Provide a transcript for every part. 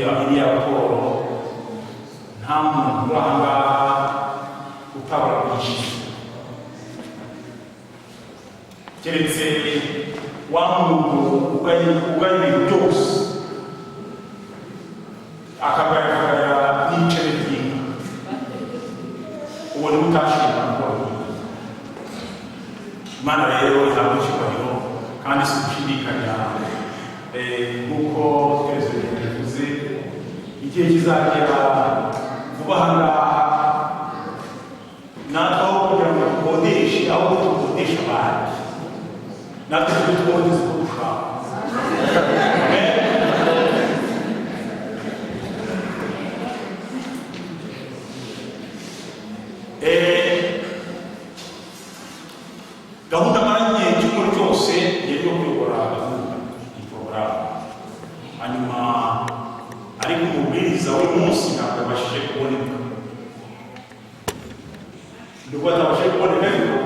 Iriya raporo nta muntu uri aha ngaha utabura kuyishyura, keretse wa muntu ugaya ibintu byose, akagaya n'icebe ry'inka, uwo niwe utashima raporo. Imana rero ihabwa icyubahiro kandi si ugushidikanya. Nk'uko perezida yabivuze, igihe kizagera vuba aha ngaha natwe aho kugira ngo dukodeshe, aho dukodesha abandi, natwe tujye twogeza uko dushaka. Amen. Gahunda maranye icyumweru cyose yari yo kuyobora gahunda, iyi porogaramu. Hanyuma ariko umubwiriza w'uyu munsi ntabwo yabashije kuboneka. Nubwo atabashije kuboneka, ariko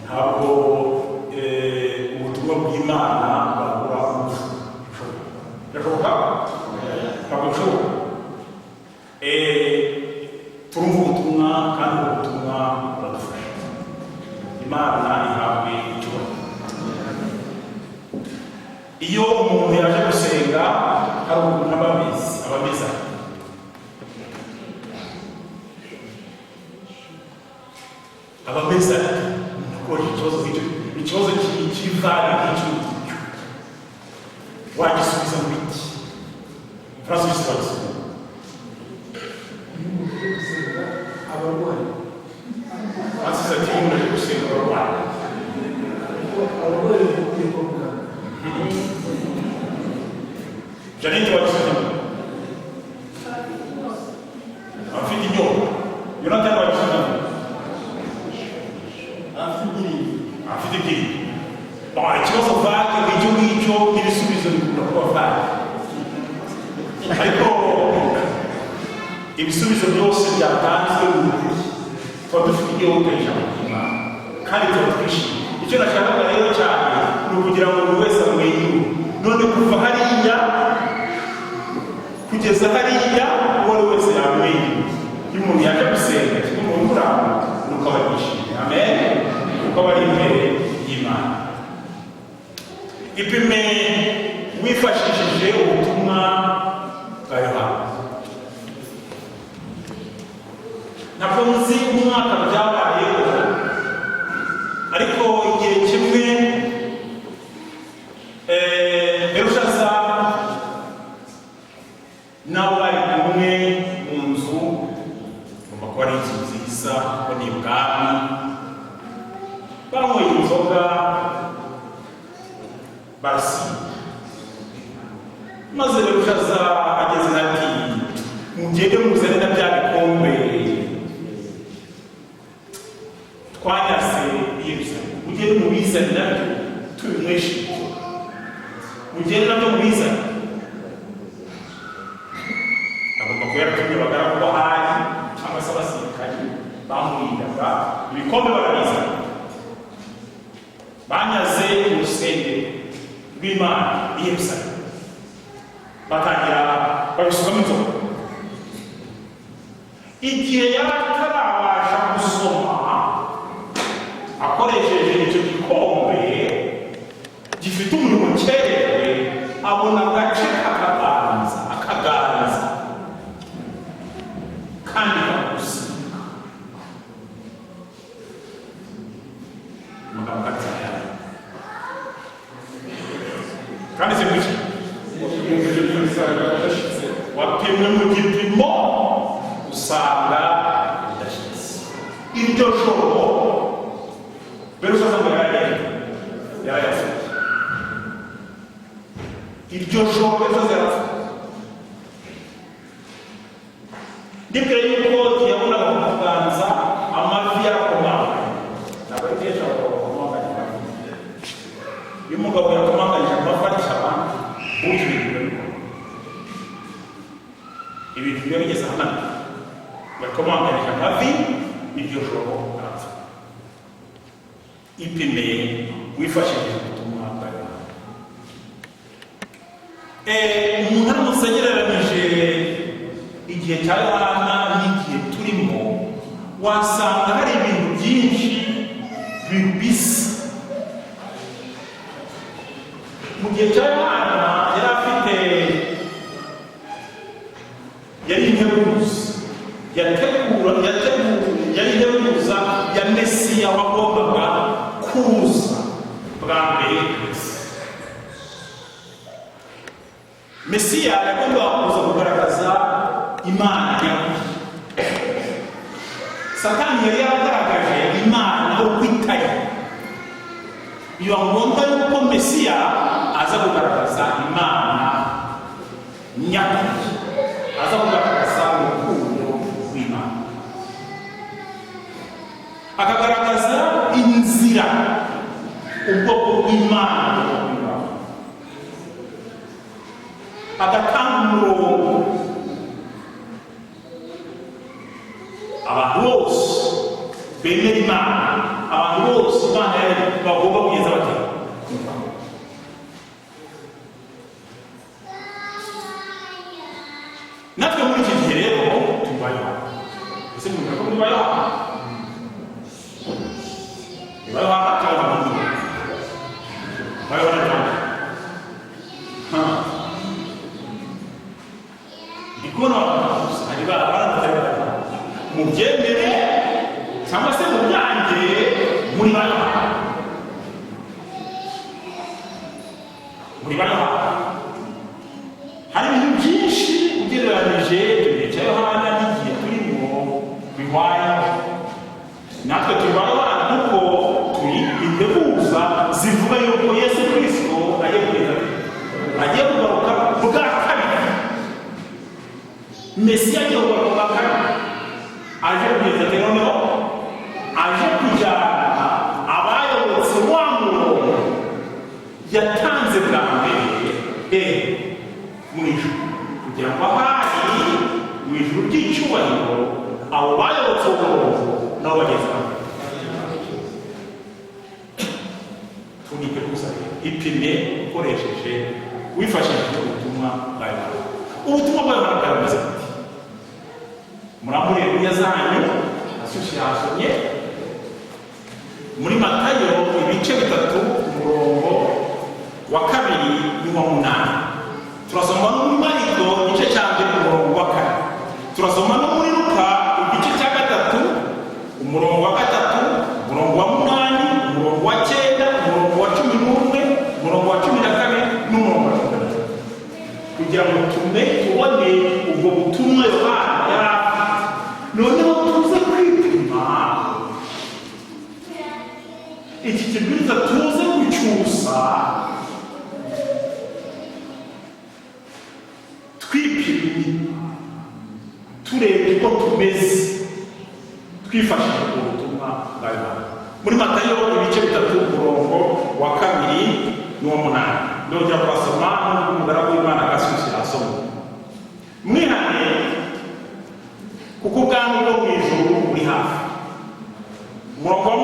ntabwo ubutumwa bw'Imana bwabura ubushoboka. Birashoboka? Ntabwo bishoboka. Turumva ubutumwa kandi ubwo butumwa buradufasha. Imana ihabwe icyubahiro. Iyo umuntu yaje gusenga, hari ukuntu aba ameze, aba ameze ate? Aba ameze ate? Umuntu akora ikibazo nk'icyo, ikibazo kivana nk'icyo ngicyo, wagisubiza mu biki? Francis, wagisubiza? Iyo umuntu aje gusenga aba arwaye. Francis ati: "Umuntu aje gusenga ararwaye." Kuko abarwayi bakwiye kwa muganga. Janine, wagisubiza? Abafite inyota. Yonatani, wagisubiza? Afite ibyiringiro. Afite ibyiringiro. Bon, ikibazo vague nk'icyo ngicyo n'ibisubizo bikunda kuba vague, ariko ibisubizo byose byatanzwe mu ukuri. Tuba dufite inyota y'ijambo ry'Imana kandi tuba twishimye. Icyo nashakaga rero cyane ni ukugira ngo buri wese amwenyure. None kuva hariya kugeza hariya, uwo ari we wese yamwenyura. Iyo umuntu yaje gusenga, kimwe mu bimuranga ni uko aba yishimye. Amen. Kuko aba ari imbere y'Imana. Ipime wifashishije ubutumwa bwa Yohana. Ntabwo nzi umwaka byabayeho, ariko igihe kimwe Berushaza nabo bari kumwe mu nzu, igomba kuba ari inzu nziza kuko ni ibwami, banyweye inzoga barasinda. Maze Berushaza ageze ati: "Mugende muzane na bya bikombe twanyaze i Yerusalemu, mugende mubizane nabyo tubinyweshe inzoga, mugende nabyo mubizane." Agomba kuba yaratumye abagaragu bahari cyangwa se abasirikari bamurindaga, ibikombe barabizana banyaze mu rusengero rw'Imana i Yerusalemu, batangira babisukamo inzoga. Igihe yari atarabasha gusoma akoresheje icyo gikombe gifite umurimo ukerewe, abona agace kakaganza, akaganza kandi kagusiga amagambo kanditse aya kanditse mu iki? Wapimwe mu gipimo usanga bidashyitse. Iryo joro Berushaza ngo yarayafite. Iryo joro Berushaza yarapfuye. Ndibwira yuko yabonaga ku kuganza amavi yarakomanganye. Ntabwo ari kenshi abagabo bakomanganya amavi. Iyo umugabo yakomanganyije amavi atya, burya ibintu biba bikomeye, ibintu biba bigeze ahantu. Yakomanganyije amavi iryo joro arapfa. Ipime wifashishije ubutumwa bwa Yohana. Umuntu aramutse Igihe cya Yohana n'igihe turimo, wasanga hari ibintu byinshi bibisa. Mu gihe cya Yohana yari afite, yari integuza, yategura, yari integuza ya Mesiya wagombaga kuza bwa mbere ku isi. Mesiya yagombaga kuza kugaragaza Imana nyakuri. Satani yari yaragaragaje Imana uko itari, biba ngombwa yuko Mesiya aza kugaragaza Imana nyakuri, aza kugaragaza urukundo rw'Imana, akagaragaza inzira ubwoko bw'Imana bugomba, agatanga umurongo abantu bose bemera Imana, abantu bose Imana yaremye bagomba kugeza bate. Natwe muri iki gihe rero turi ba Yohana. Ese mwumva ko muri ba Yohana? Ni ba Yohana cyangwa muri ba Yohana cyangwa? Ha. Ndi kubona abantu gusa hari ba batari ba Yohana. Mubyemere cyangwa se mubyange, muri ba Yohana, muri ba Yohana. Hari ibintu byinshi ugereranije igihe cya Yohana n'igihe turimo bihwanye. Natwe turi ba Yohana kuko turi integuza zivuga yuko Yesu Kirisito agiye kugeza, agiye kugaruka bwa kabiri. Mesiya agiye kugaruka bwa kabiri, aje kugeza ati noneho aje kujyana abayobotse wa murongo yatanze bwa mbere mu ijuru, kugira ngo ahari mu ijuru ry'icyubahiro abo bayobotse uwo murongo nabo bageze hamwe. Tunike gusa, ipime ukoresheje, wifashishije ubutumwa bwa Yohana. Ubutumwa bwa Yohana bwari bumeze gute? Murambure Bibiliya zanyu, ashyushye yasomye muri Matayo ibice 3, umurongo wa 2 n'uwa 8. Turasoma no muri Mariko igice cya 1, umurongo wa 4. Turasoma no muri Luka igice cya 3, umurongo wa 3, umurongo wa 8, umurongo wa 9, umurongo wa 11, umurongo wa 12 n'umurongo wa 13, kugira ngo tume tubone ubwo butumwa Yohana yari afite, noneho tuze kwipima iki kibwiriza, tuze gucyusa twipimye, tureba uko tumeze, twifashishije ubwo butumwa bwa Yohana. Muri Matayo ibice 3, umurongo wa 2 n'uwa 8, ndongera kubasoma n'ubwo umugaragu w'Imana Kasisi asoma. Mwihane, kuko ubwami bwo mu ijuru buri hafi. Umurongo wa 8: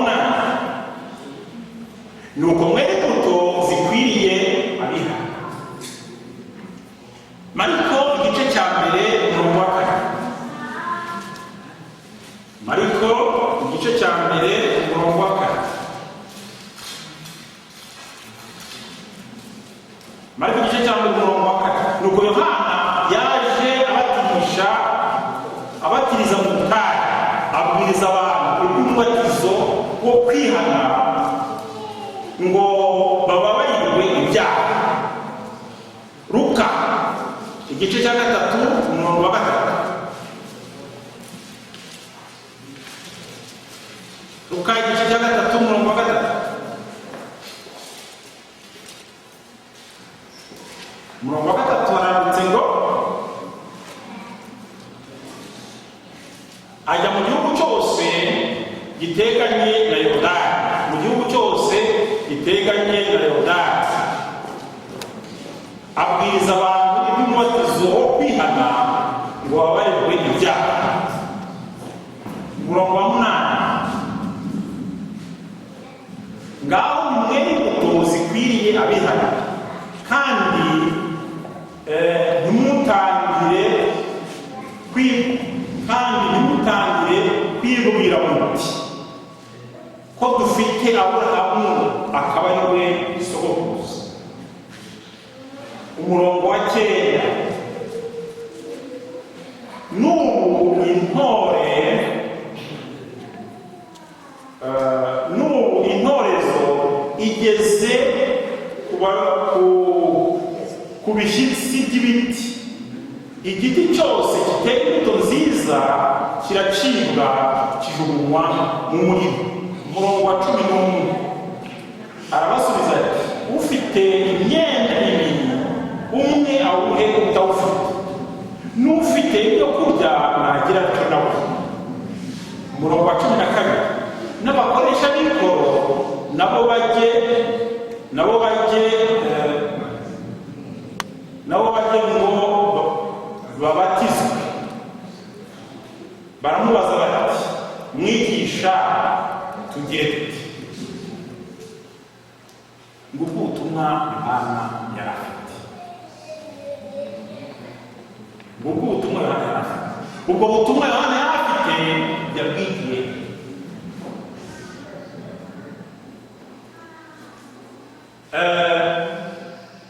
nuko mwere imbuto zikwiriye abihana. Mariko igice cya 1, umurongo wa 4. Mariko igice cya 1, umurongo wa 4. Mariko igice cya 1, umurongo wa 4: nuko Yohana yaje abatirisha, abatiriza mu butayu, abwiriza abantu iby'umubatizo wo kwihana ngo bababarirwe ibyaha. Luka igice cya 3, umurongo wa 3. Luka igice cya 3, umurongo wa 3. Umurongo wa 3 haranditse ngo: ajya mu gihugu cyose giteganye na Yorodani, mu gihugu cyose giteganye na Yorodani, abwiriza abantu iby'umubatizo wo kwihana ngo bababarirwe ibyaha. Umurongo wa 8: ngaho nimwere imbuto zikwiriye abihana, kandi ntimutangire Ko dufite Aburahamu akaba ari we sogokuruza. Umurongo wa 9: N'ubu intore n'ubu intorezo igeze ku bishyitsi by'ibiti. Igiti cyose giteye imbuto nziza kiracibwa, kijugunywa mu muriro. Umurongo wa 11: Arabasubiza ati: "Ufite imyenda ibiri, umwe awuhe utawufite, n'ufite ibyo kurya nagira atyo nawe." Umurongo wa 12: N'abakoresha b'ikoro nabo bajye ngo babatizwe, baramubaza bati: "Mwigisha, tugire tuti?" Ngubwo ubutumwa Yohana yari afite. Ngubwo ubutumwa Yohana yari afite. Ubwo butumwa Yohana yari afite yabwigiye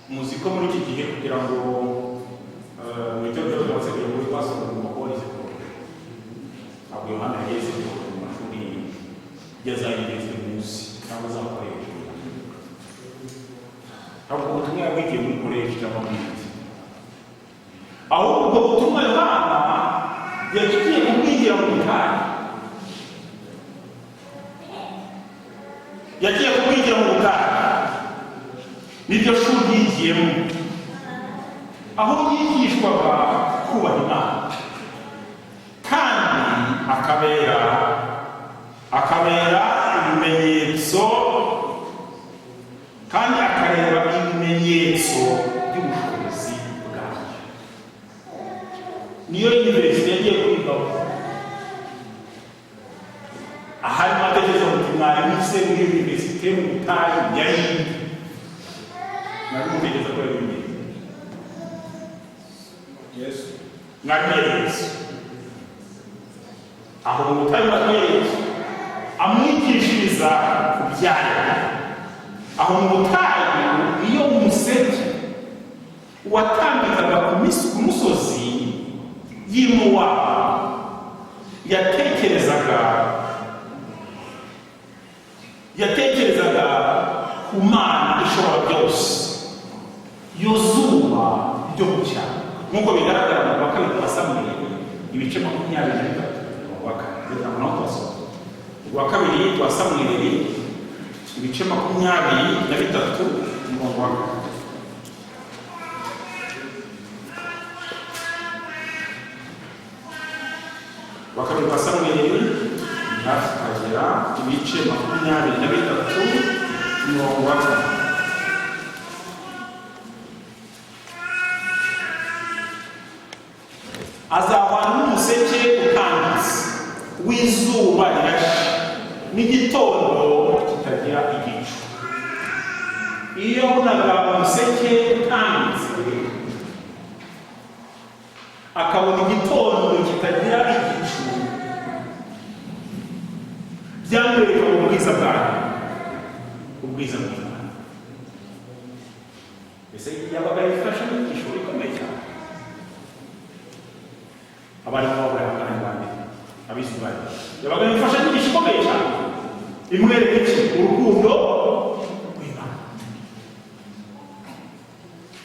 muzi ko muri iki gihe, kugira ngo mu itorero ryose muri twasoma mu mapolisi, ntabwo Yohana yageze mu mashuri ya za université munsi cyangwa za koleji. Ntabwo ubutumwa yabwigiye muri koleji cyangwa muri université, ahubwo ubwo butumwa Yohana yagiye kubwigira mu butayu. Yagiye kubwigira mu butayu, niryo shuri yigiyemo, aho yigishwaga kubaha Imana kandi akabera ibimenyetso, kandi akareba ibimenyetso by'ubushobozi bwayo. Niyo université yagiye kwigaho. Ahari atekereza muti: "Mwarimu se muri université mu butayu yari inde?" Mwarimu mutekereza ko yari inde? Yesu. Mwarimu yari Yesu. Aho mu butayu, mwarimu yari Yesu, amwigishiriza ku byayo. Aho mu butayu, iyo umuseke watambikaga ku musozi y'imuwa, yatekerezaga ku Mana ishobora byose, yo zuba ryo gucyaha, nk'uko bigaragara mu wa kabiri wa Samweli, ibice 23, umurongo wa 4. Reka naho tuhasoma. Urwa kabiri rwa Samweli, ibice 23, umurongo wa 4. Wa kabiri wa Samweli, ni hafi kuhagera, ibice 23, umurongo wa 4. Azahwana n'umuseke utambitse w'izuba rirashe n'igitondo kitagira igicu. Iyo yabonaga umuseke utambitse, akabona igitondo kitagira igicu, byamwereka ubwiza bwayo, ubwiza bw'Imana. Mbese yabaga yifashe inyigisho ikomeye cyane. Abarimu b'abayapani ba mbere, Abisirayeli, yabaga yifashe inyigisho ikomeye cyane imwereka iki? Urukundo rw'Imana.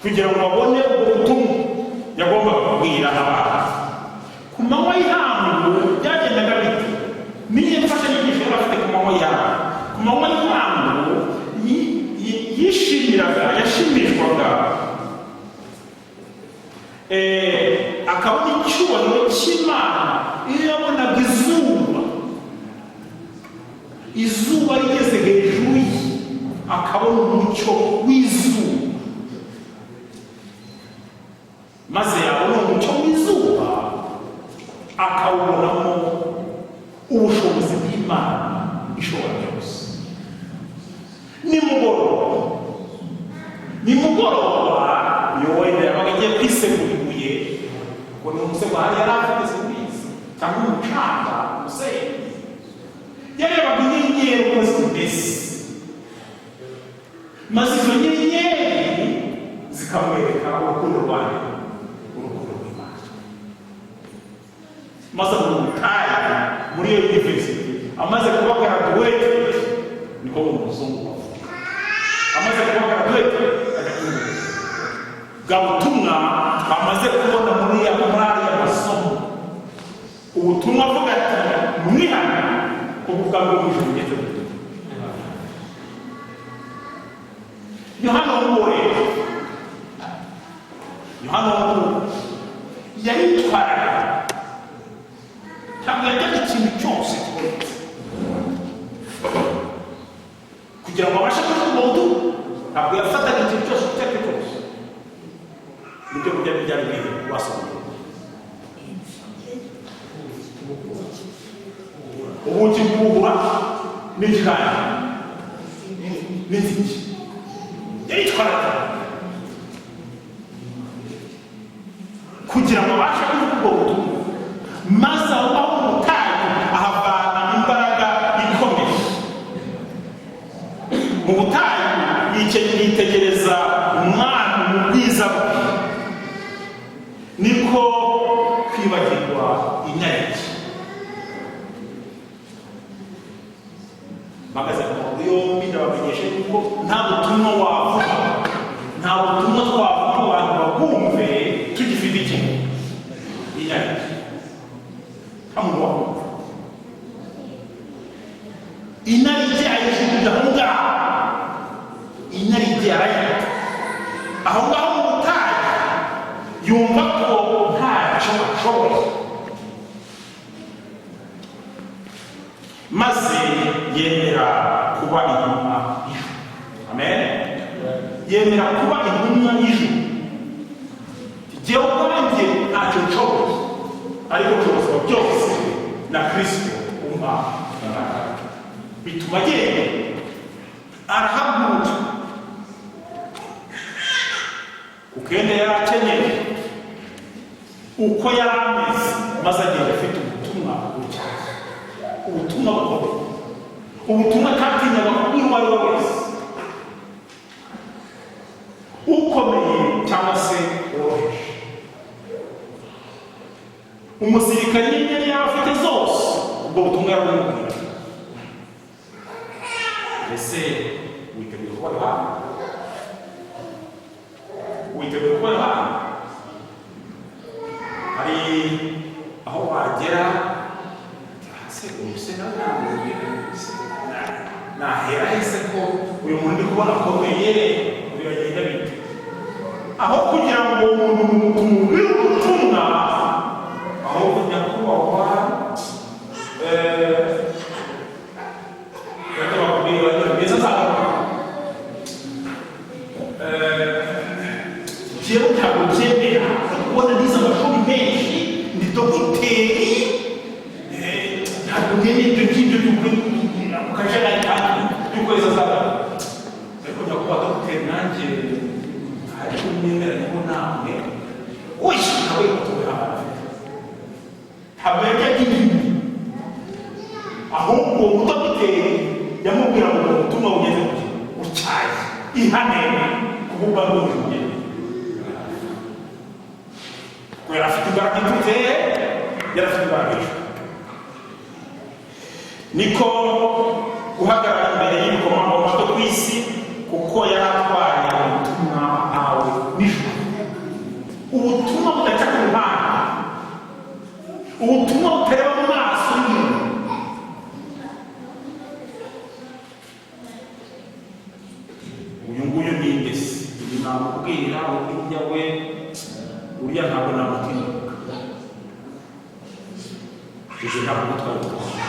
Kugira ngo babone ubwo butumwa yagombaga kubwira abantu ku manywa y'ihangu, byagendaga bite? Niyo mfashanyigisho yari afite ku manywa y'ihangu. Ku manywa y'ihangu yishimiraga, yashimishwaga, akabona icyubahiro cy'Imana iyo yabonaga izuba rigeze hejuru ye, akabona umucyo w'izuba. Maze yabona umucyo w'izuba, akawubonamo ubushobozi bw'Imana ishobora byose. Nimugoroba, iyo wenda yabaga agiye kwisegura ibuye, ngo ni umusego ahari yari afite, simbizi, cyangwa umucanga, umusenyi, Yarebaga inyenyeri uko zimeze, maze izo nyenyeri zikamwereka urukundo rwayo, urukundo rw'Imana. Maze mu butayu, muri iyo university, amaze kuba graduate, niko mu muzungu bavuga, amaze kuba graduate ajya kwiga bwa butumwa amaze kubona muri ariya masomo, ubutumwa avuga ati: "Mwihane kuko ubwami bwo mu ijuru bugeze buto." Yohana w'uwo rero, Yohana w'uwo yaritwaraga, ntabwo yajyaga ikintu cyose kibonetse kugira ngo abashe kuvuga ubwo butumwa. Ntabwo yafataga ikintu cyose icyo ari cyo cyose. Nibyo kurya byari bihe wasomye? Ubuki bwuhura n'ikikanya n'inziki. Yaritwaraga kugira ngo abashe kuvuga ubwo butumwa, maze aho ngaho mu butayu ahavana imbaraga ikomeye. Mu butayu yitegereza Umwami mu bwiza bwe, niko kwibagirwa inarijye. Mpagaze ku maguru yombi, ndabamenyesha yuko nta butumwa wavuga, nta butumwa twavuga ngo abantu babwumve tugifite ikintu inarijye. Nta muntu wakumva. Inarijye ayijugunya aho ngaho, inarijye arayita aho ngaho mu butayu. Yumva ko ntacyo ashoboye, maze yemera kuba intumwa y'ijuru. Amen. Yemera kuba intumwa y'ijuru. Jyewe ubwanjye ntacyo nshoboye, ariko nshobozwa byose na Kristo umpa imbaraga. Bituma agenda, arahaguruka kukenda yari akenyeye uko yari ameze, maze agenda afite ubutumwa butyaye, ubutumwa bukomeye, ubutumwa atatinyaga kubwira uwo ari we wese, ukomeye cyangwa se woroheje, umusirikare n'imyenda yaba afite zose, ubwo butumwa yarabumubwira. Ese witeguye kuba Yohana? Witeguye kuba Yohana? Hari aho wagera, se uyu se nawe nahera hese ko uyu muntu ndi kubona akomeye, biragenda bite? Aho kugira ngo uwo muntu tumubwire ubutumwa, ahubwo nyakubahwa, bajya bakubwira bajya mbese azagaruka. Jewe ntabwo byemera kubona nize amashuri menshi, ndi dogiteri, ntabwo nemeye ibyo ngibyo by'ukuri mu kajagari kandi y'ukwezi azagaruka. Ariko nyakubahwa dogiteri, nanjye hari icyo mwemeranyeho namwe. Oya, ntabwo yikotowe abana afite, ntabwo yajyaga inyuma, ahubwo uwo mudogiteri yamubwira ngo ubutumwa bugeze ku utyaye, ihane kuko ubwo bugende, kuko yari afite imbaraga iturutse he? Yari afite imbaraga ejo. Niko guhagarara imbere y'ibikomangoma byo ku isi, kuko yari atwaye ubutumwa ahawe n'ijuru, ubutumwa budaca ku ruhande, ubutumwa butareba mu maso y'umuntu. Uyu nguyu ni indesi, uyu namubwira, uriya we, uriya ntabwo namutinyuka. Ibyo ntabwo gutwara ubutumwa.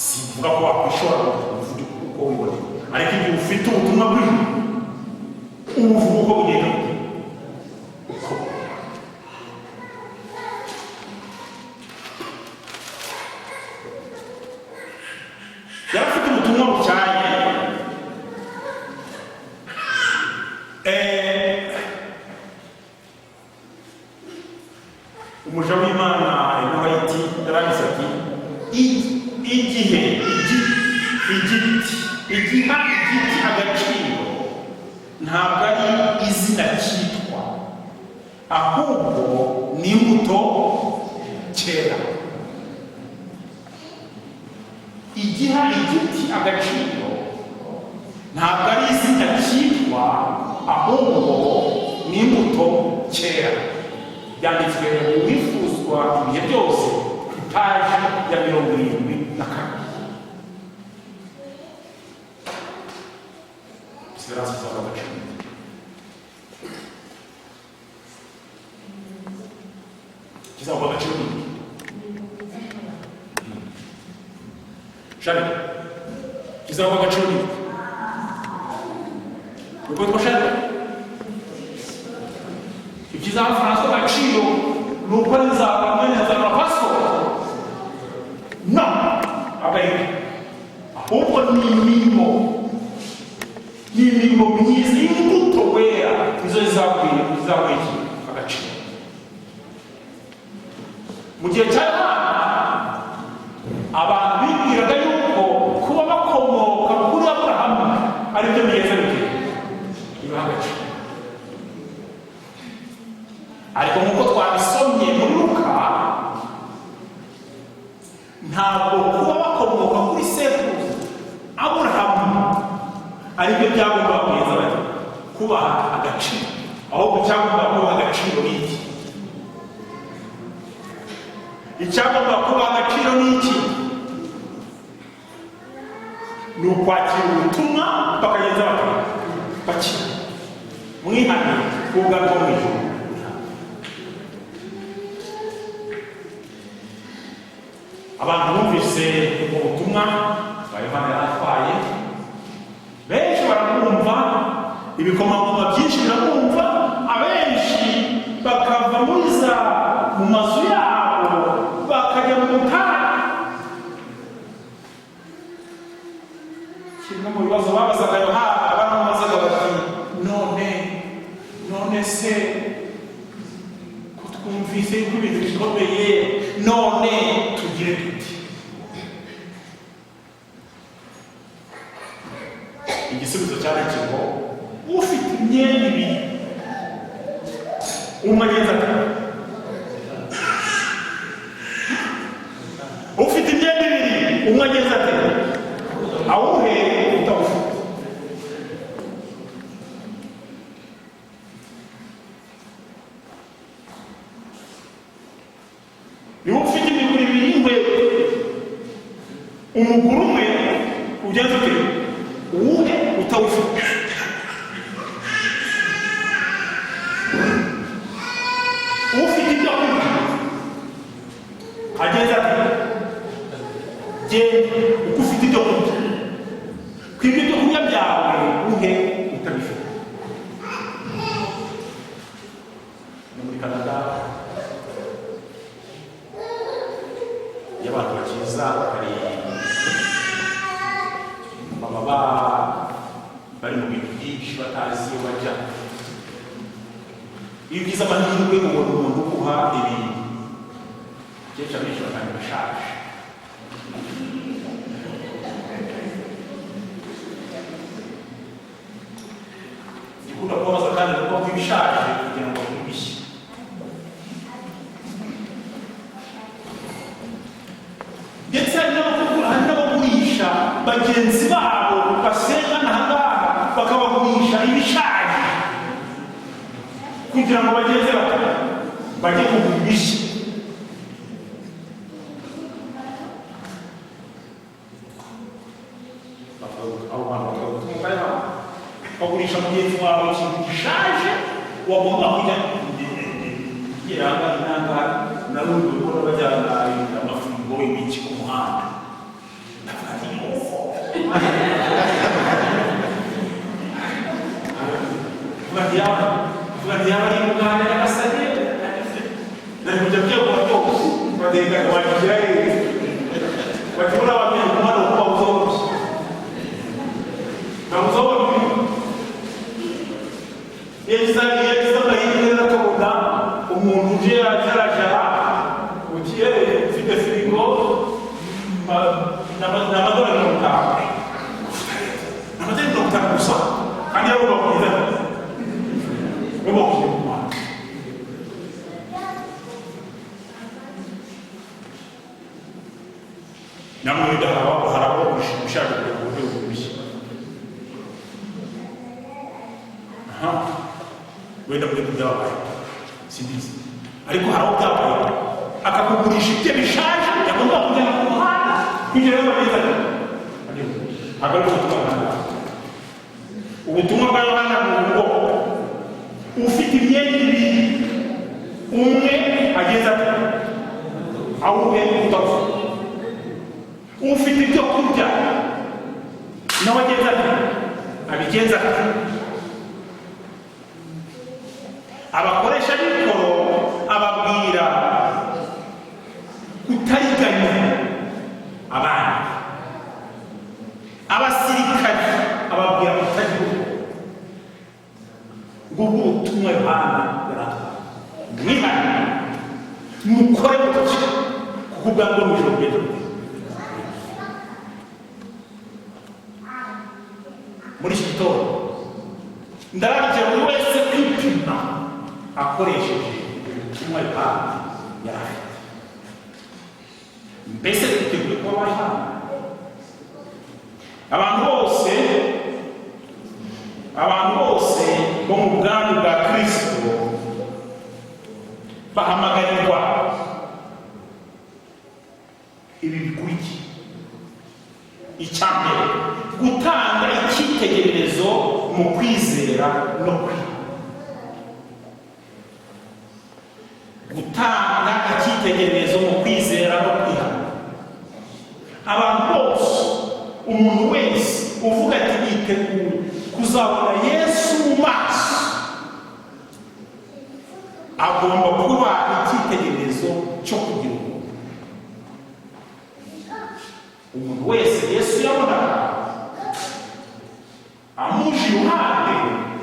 Simvuga ko wakwishora uvuge uko wiboneye, ariko igihe ufite ubutumwa bw'ijuru, ubuvuga uko bugenda, uko yari afite ubutumwa butyaye. Igiti, igiha igiti agaciro ntabwo ari izina cyitwa, ahubwo ni imbuto cyera. Igiha igiti agaciro ntabwo ari izina cyitwa, ahubwo ni imbuto cyera. Byanditswe mu Wifuzwa Ibihe Byose, ku ipaji ya 72. Esperança izaba agaciro. Kizaguha agaciro ni iki? Shari, kizaguha agaciro ni iki? Uko witwa Shari, ikizaha Francois agaciro ni uko nzaba mwene nzabona pasiporo? No, abareka, ahubwo ni imirimo, ni imirimo myiza, imbuto wera, nizo zizaguha iki? Agaciro. Mu gihe cya Yohana, abantu bibwiraga yuko kuba bakomoka kuri Aburahamu ari byo bigenza bite? Bibaha agaciro. Ariko nk'uko twabisomye muri Luka, ntabwo kuba bakomoka kuri sekuruza Aburahamu aribyo byagombaga kugenza bati kubaha agaciro, ahubwo cyagombaga kubaha agaciro ni iki? Icyagombaga kubaha agaciro ni iki? Ni ukwakira ubutumwa, bakagenza bati bakira, mwihane, ubwami bwo mu ijuru. Abantu bumvise ubwo butumwa bwa Yohana yari atwaye, benshi baramwumva, ibikomangoma byinshi biramwumva, abenshi bakava muri za mu mazu yabo bakajya mu butayu. Kimwe mu bibazo babazaga Yohana, baramubazaga bati: None se ko twumvise yuko ibintu bikomeye, none tugire tuti?" Igisubizo cyari ngo: "Ufite imyenda ibiri, umwe agenza ate? Ufite imyenda ibiri, umwe agenza ate? Awuhe utawufite." Niba ufite imiguru ibiri y'inkweto, umuguru umwe ugenza ute? Uwuhe utawufite. Ufite ibyo kurya agenza ate? Genda uko ufite ibyo kurya, ku ibyo kurya byawe uhe utabifite. No muri Canada, iyo abantu bakiza hari baba bari mu bintu byinshi, batazi iyo bajya. Iyo ugize amahirwe ubona umuntu uguha ibintu, kenshi abenshi batanga ibishaje. Gikunda kubabaza kandi kuko ibishaje kugira ngo babone ibishya. Ndetse hari n'abagurisha bagenzi babo basengana aha ngaha, bakabagurisha ibishaje kugira ngo bagenze bate? Bajye kugura ibishya. Abo bantu bakagutunga yabo, bagurisha mugenzi wawe ikintu gishaje wagomba kujya geranga inanga. Narundi ubona bajyana amafunguro, ibiki ku muhanda, ndavuga nti: "Vuga nti yaba ari Uganda, Nyagasani, nari kujya byegura byose." Bagenda wagira bati buriya bamenye ku muhanda kuko babuze, ntabwo uzabona. Iyo yagize amahirwe rero akabona umuntu uje ajarajara, ugiye ufite firigo ni amadolari 50. Wenda muri byabaye simbizi, ariko hari aho byabaye, akakugurisha ibye bishaje yagomba kujyana ku muhanda kugira ngo bageze. Ntabwo ari ubutumwa bwa Yohana. Ubutumwa bwa Yohana ni ngo ufite imyenda ibiri, umwe ageze ate awuhe utapfa, ufite ibyo kurya nawe ageze ate abigenza ate. Abakoresha b'ikoro ababwira kutariganya abandi, abasirikari ababwira kutagira ubwoba. Ngubwo ubutumwa Yohana yaratwaye: mwihane, mukore mutya, kuko ubwandu bwo mu ijuru bugenda bute. Muri iki gitondo ndararikira buri wese kwipima akoresheje ubutumwa Yohana yari afite. Mbese twiteguye kuba ba Yohana? Abantu bose bo mu bwami bwa Kristo bahamagarirwa ibi bikurikira: icya mbere, gutanga icyitegererezo mu kwizera no kwiha. Gutanga icyitegererezo mu kwizera no kwihana. Abantu bose, umuntu wese uvuga ati niteguye kuzabona Yesu mu maso, agomba kuba icyitegererezo cyo kugira ubuntu. Umuntu wese Yesu yabonaga amuje iruhande,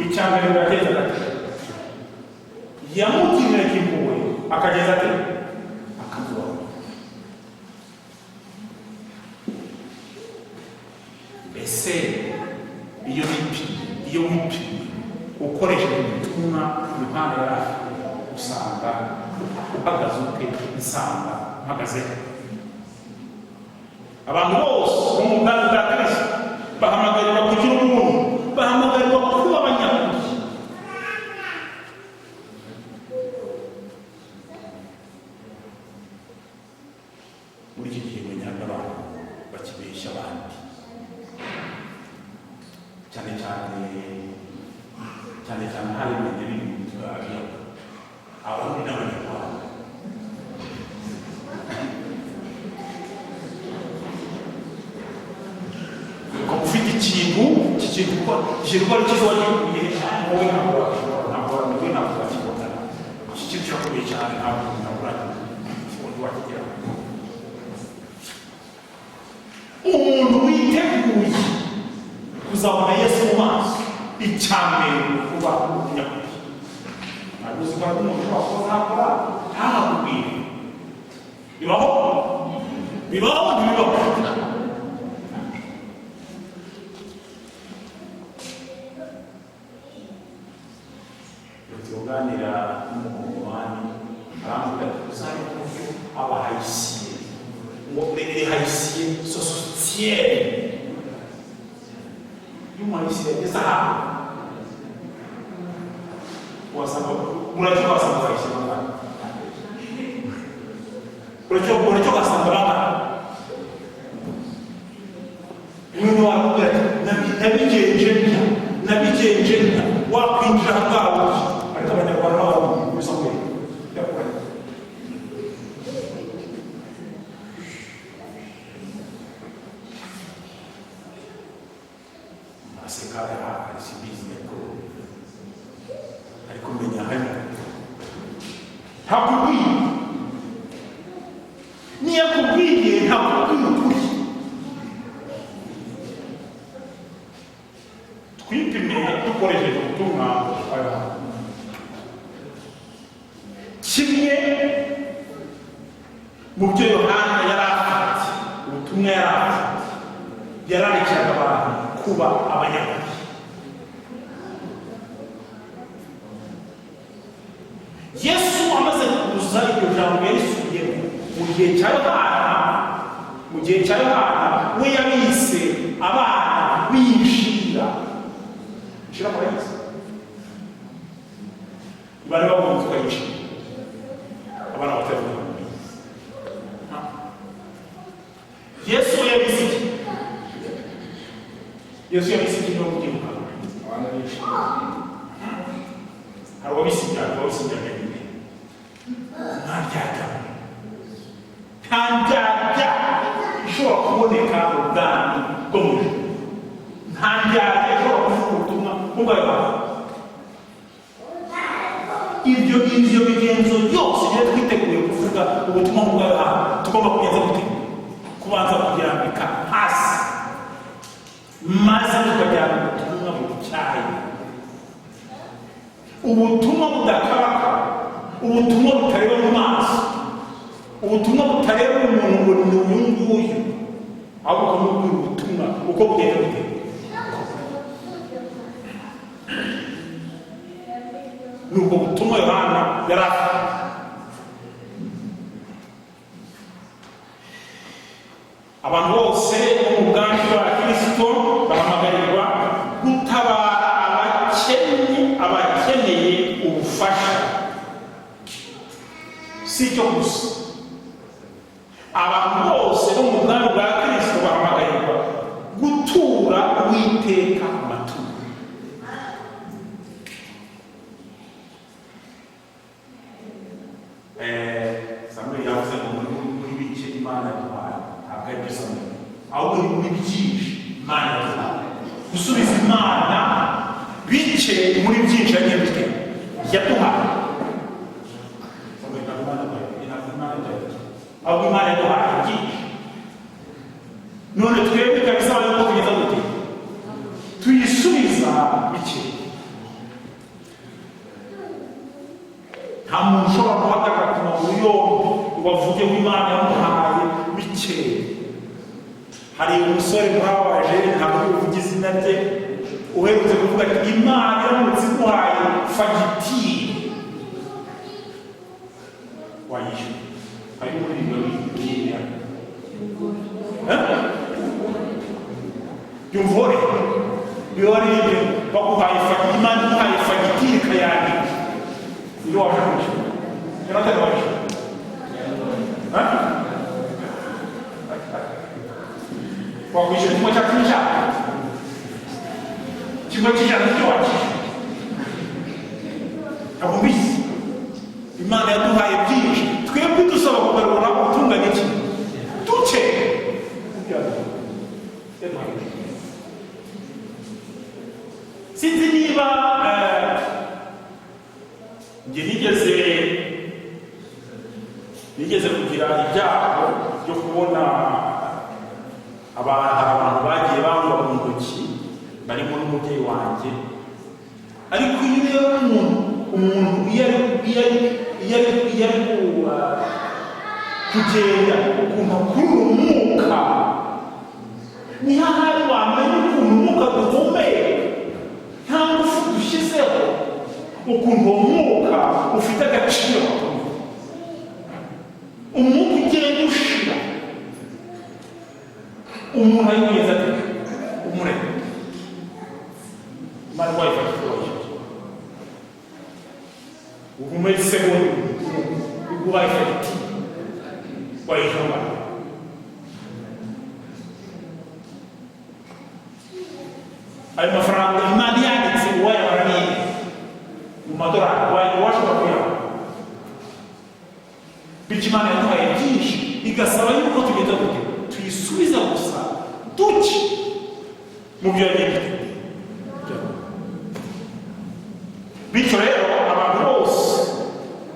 icya mbere ngo yagenzaga ati yamugiriraga impuhwe, akageza ati akamubona. Mbese iyo wipimye, iyo wipimye ukoresheje ubutumwa Yohana yari afite, usanga uhagaze ute? Nsanga mpagaze. Abantu bose bo mu bwami bwa Kristo bahamagarirwa kugira ubuntu, bahamagarirwa kuba abanyakuri. Muri iki gihe menya n'abantu bakibeshya abandi, cyane cyane cyane cyane hari ibintu biri mu mitwe yabo, Abarundi n'Abanyarwanda. Ukaba ufite ikintu, iki kintu kuko ikintu ko ari cyiza wagikuye wowe, ntabwo wakibona, ntabwo wowe ntabwo wakibona. Iki kintu kirakomeye cyane, ntabwo wakigeraho. Umuntu witeguye kuzabona Yesu mu maso, icya mbere ni ukuba umunyakuri. Ntabwo uzi ko hari umuntu ushobora kuba ntakora ntanakubwire. Bibaho, bibaho, ntibibaho? Tuganira n'umukongomani, arambwira ati uzabe uburyo Abahayisiye, ngo les Haïtiens se soutiennent. Iyo umuhayisiye ageze ahantu, wasanga uracyo, wasanga Abahayisiye bangana uracyo, uracyo ugasanga bangana. Umuntu warakubwira ati nabigenje ntya, nabigenje ntya, wakwinjira aha ngaho. Ariko Abanyarwanda n'Abarundi bisa kwe birakuranye. Aseka, simbizi, ariko menya hano ntakubwiye. Niyo akubwiye, ntakubwiye ukuri. Twipime dukoresheje ubutumwa bwa Yohana. Kimwe mu byo Yohana yari afite, ubutumwa yari afite, yararikiraga abantu kuba abanyakuri. Yesu amaze kuza, iryo jambo yarisubiyemo mu gihe cya Yohana. Mu gihe cya Yohana we yabise abana b'inshira. Inshira murayizi? Tukayishima abana batavuga. Yesu yabize iki? Yesu yabize iki no kubyibuka? Abana bishimye. Hari uwabisigira, uwabisigira nyine. Ntaryarya, nta ndyarya ishobora kuboneka mu bwami bwo mu ijuru. Nta ndyarya ishobora kuvuga ubutumwa nk'ubwayo. Ibyo migenzo yose iyo twiteguye kuvuga ubutumwa nk'ubwayo, tugomba kugenza gute? Kubanza kugirambika hasi, maze tukajyana ubutumwa butyaye, ubutumwa budakabaka, ubutumwa butareba mu maso, ubutumwa butareba umuntu ngo ni uyu nguyu, ahubwo ukamubwira ubutumwa uko bugenda bute. Ni ubwo butumwa Yohana yari afite. Abantu bose bo mu bwami bwa Kristo bahamagarirwa gutabara abakennye, abakeneye ubufasha. Si icyo gusa, abantu bose bo mu bwami bwa Kristo bahamagarirwa gutura Uwiteka amaturo. Samuel yavuze ngo muri bike Imana yaduhaye, ntabwo ari byo Samuel, ahubwo ni muri byinshi Imana yaduhaye. Gusubiza Imana bike muri byinshi yagiye bite yaduhaye. Samuel, ntabwo Imana yaduhaye, ntabwo Imana yaduhaye, ahubwo Imana yaduhaye byinshi. None twebwe kabisa yuko tugeza gute tuyisubiza bike. Nta muntu ushobora guhagarara ku maguru yombi ngo avuge ngo Imana yamuhaye bike. Hari umusore murabaje, ntabwo uvuga izina rye, uherutse kuvuga ati Imana iramutse iguhaye fagitire wayishyura. Hari umuriro w'ibwira yumvore biba ari ibyo baguhaye fagitire, Imana iguhaye fagitire ikayandika, iyo waje kwishyura Jonathan wayishyura. Wakwishyura kimwe cya cumi cyawe, kimwe cy'ijana nicyo wakishyura. Ntabwo mbizi. Imana yaduhaye byinshi, twebwe dusaba kugarura utunganya iki duke. Sinzi niba njye nigeze kugira ibyago byo kubona abantu bagiye bangwa mu ntoki barimo n'umubyeyi wanjye. Ariko iyo ureba umuntu iyo ari kugenda ukuntu akurura umwuka, ni hahari wamenya ukuntu umwuka duhumeka nta ngufu dushyizeho, ukuntu uwo mwuka ufite agaciro. Umwuka ugenda ushira, umuntu ari mwiza ati umureke Imana wayifata wayifata uhumeka isegonda iguhaye fagitire wayishyura. Ayo mafaranga Imana yanditse uwayabara ni mu madorari washobora kuyabona. Bityo Imana yaduhaye byinshi, igasaba yuko tugenda gute tuyisubiza gusa duke mu byo yagiye bite. Bityo rero abantu bose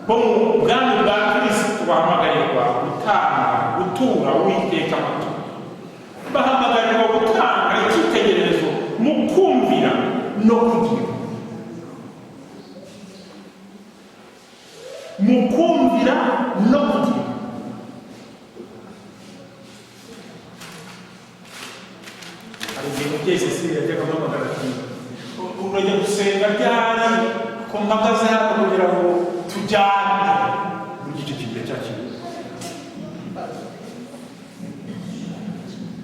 bo mu bwami bwa Kristo bahamagarirwa gutanga, gutura Uwiteka amaturo. Bahamagarirwa gutanga icyitegererezo mu kumvira no kugira, mu kumvira no kugira. Hari igihe umubyeyi Cecile yajyaga amuhamagara ati urajya gusenga ryari ko mpagaze hano kugira ngo tujyane muri icyo kigihe cya kimwe.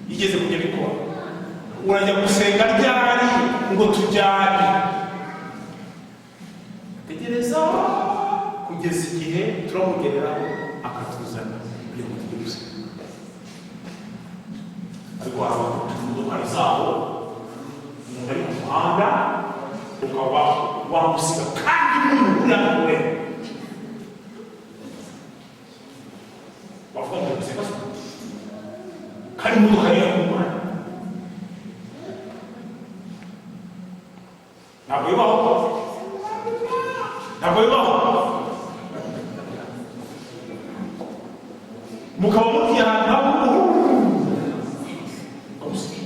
Yigeze kujya bikora, urajya gusenga ryari ngo tujyane, ategereza kugeza Kugeza igihe turamugereraho akatuzana kugira ngo tujye gusenga. Ariko hari abantu imodoka zabo, umuntu ari ku muhanda ukaba wamusiga kandi n'umuntu uri bavuga ngo gusenga se kandi imodoka yari ku muhanda. Ntabwo bibaho, ntabwo bibaho. Mukaba mugiye ahantu hamwe ukamusiga,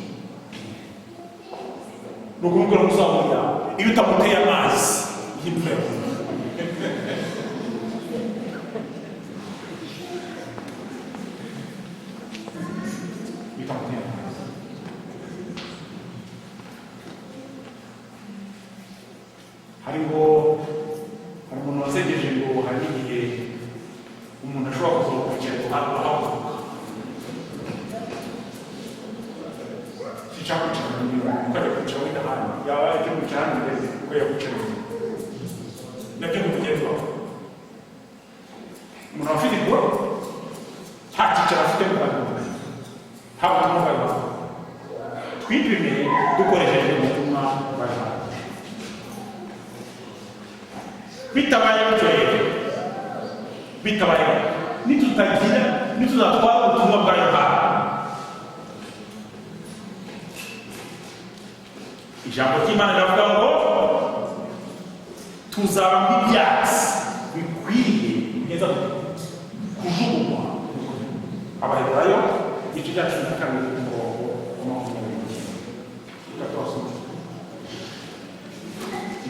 ni ukumubwira ngo uzamurya iyo utamuteye amazi y'imvura yaguye. Iyo utamuteye amazi. Hariho, hari umuntu wasegeje ngo hari n'igihe umuntu ashobora kuza kwicara iruhande uhaguruka. Sinshaka kwicara mu biro, ukajya kwicara wenda ahandi, yaba ajya kwicara hano imbere, ukajya kwicara inyuma, nabyo ni ukugenzuba. Umuntu aba afite ikoro, nta cyicaro afite mu Rwanda, nta butumwa bwa Yohana. Twipime dukoresheje ubutumwa bwa Yohana. Bitabaye bityo rero, bitabaye nitutagira, nituzatwara ubutumwa bwa Yohana, ijambo ry'Imana riravuga ngo tuzaba nk'ibyatsi bikwiriye neza kujugunywa. Abaheburayo igice cya 12, umurongo wa 29. Reka tubasome,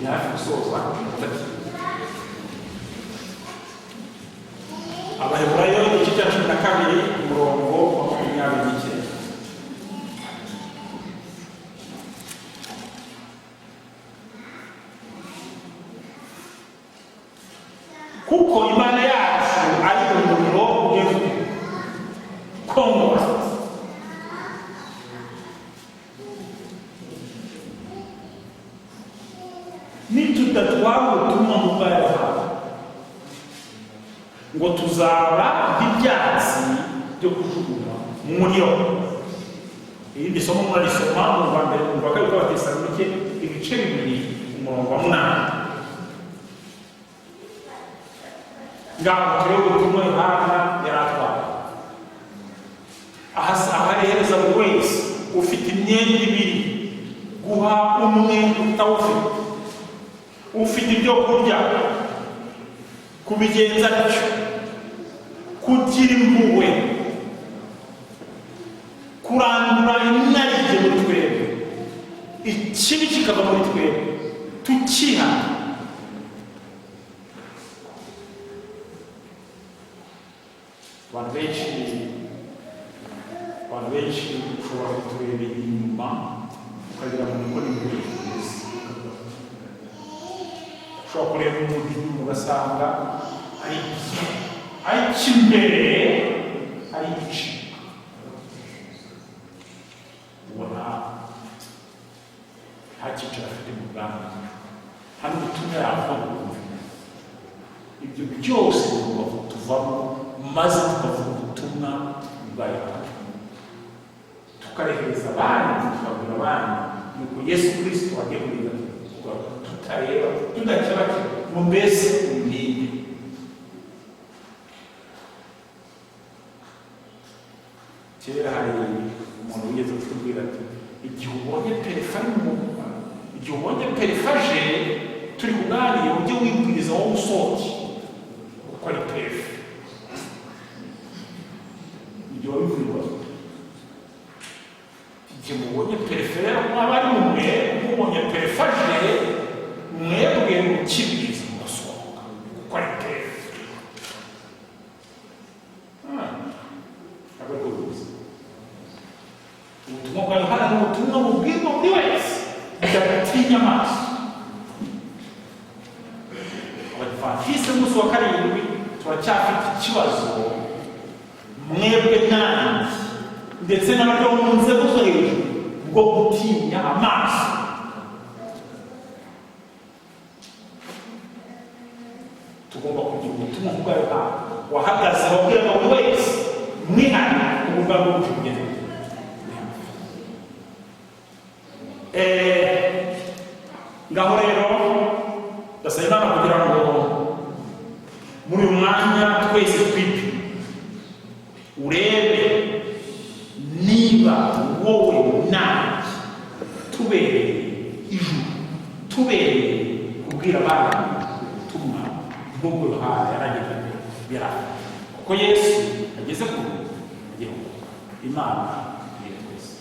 ni hafi gusoza. Abaheburayo igice cya 12, umurongo wa 29. Kuko Imana yacu ari umuriro ugeze kongora. Nitudatwara ubutumwa mu bwa Yohana, ngo tuzaba nk'ibyatsi byo kujugunywa mu muriro. Irindi somo murarisoma mu rwa mbere, mu rwa kabiri rw'Abatesalonike, ibice 2, umurongo wa 8. Ngaho turebe ubutumwa Yohana yari atwaye. Aharehereza buri wese ufite imyenda ibiri guha umwe utawufite, ufite ibyo kurya kubigenza atyo, kugira impuhwe, kurandura inarijye muri twebwe, ikibi kikava muri twebwe, tukihana. Abantu benshi ushobora kutureba inyuma ukagira ngo niko ni imbere bimeze. Ushobora kureba umuntu inyuma ugasanga ari bien, ariko imbere ari igicika. Ubona nta cyicaro afite mu bwami, nta n'ubutumwa yavuga ngo bwumve. Ibyo byose bigomba kutuvamo, maze tukavuga ubutumwa bwa Yohana, tukarehereza abandi, tukabwira abandi nuko Yesu Kirisito agiye kurinda, tutareba, tudakebakeba ngo mbese uninde. Kera hari umuntu wigeze kutubwira ati: "Igihe ubonye perefe ari mu, igihe ubonye perefe aje turi kuganira, ujye wibwiriza wowe usohoke kuko ari perefe." Ibyo wabibwirwa. Igihe mubonye perefe rero, mwaba ari mumwe mubonye perefe aje, mwebwe mukibwiriza mugasohoka kuko ari perefe. Ntabwo ariko bimeze. Ubutumwa bwa Yohana ni ubutumwa bubwirwa buri wese budatinya amaso. Abadivantisite b'umunsi wa karindwi turacyafite ikibazo, mwebwe nanjye ndetse n'abari mu nzego zo hejuru, bwo gutinya amaso. Tugomba kugira Ubutumwa bwa Yohana wahagaze wabwiraga buri wese: "Mwihane, ubwo bwo bugeze." Ngaho rero ndasaba Imana kugira ngo muri uyu mwanya twese twipime, urebe niba wowe nanjye tubereye ijuru, tubereye kubwira abana ubutumwa nk'ubwo Yohana yarageze birahari, kuko Yesu ageze ku agiye. Imana twese.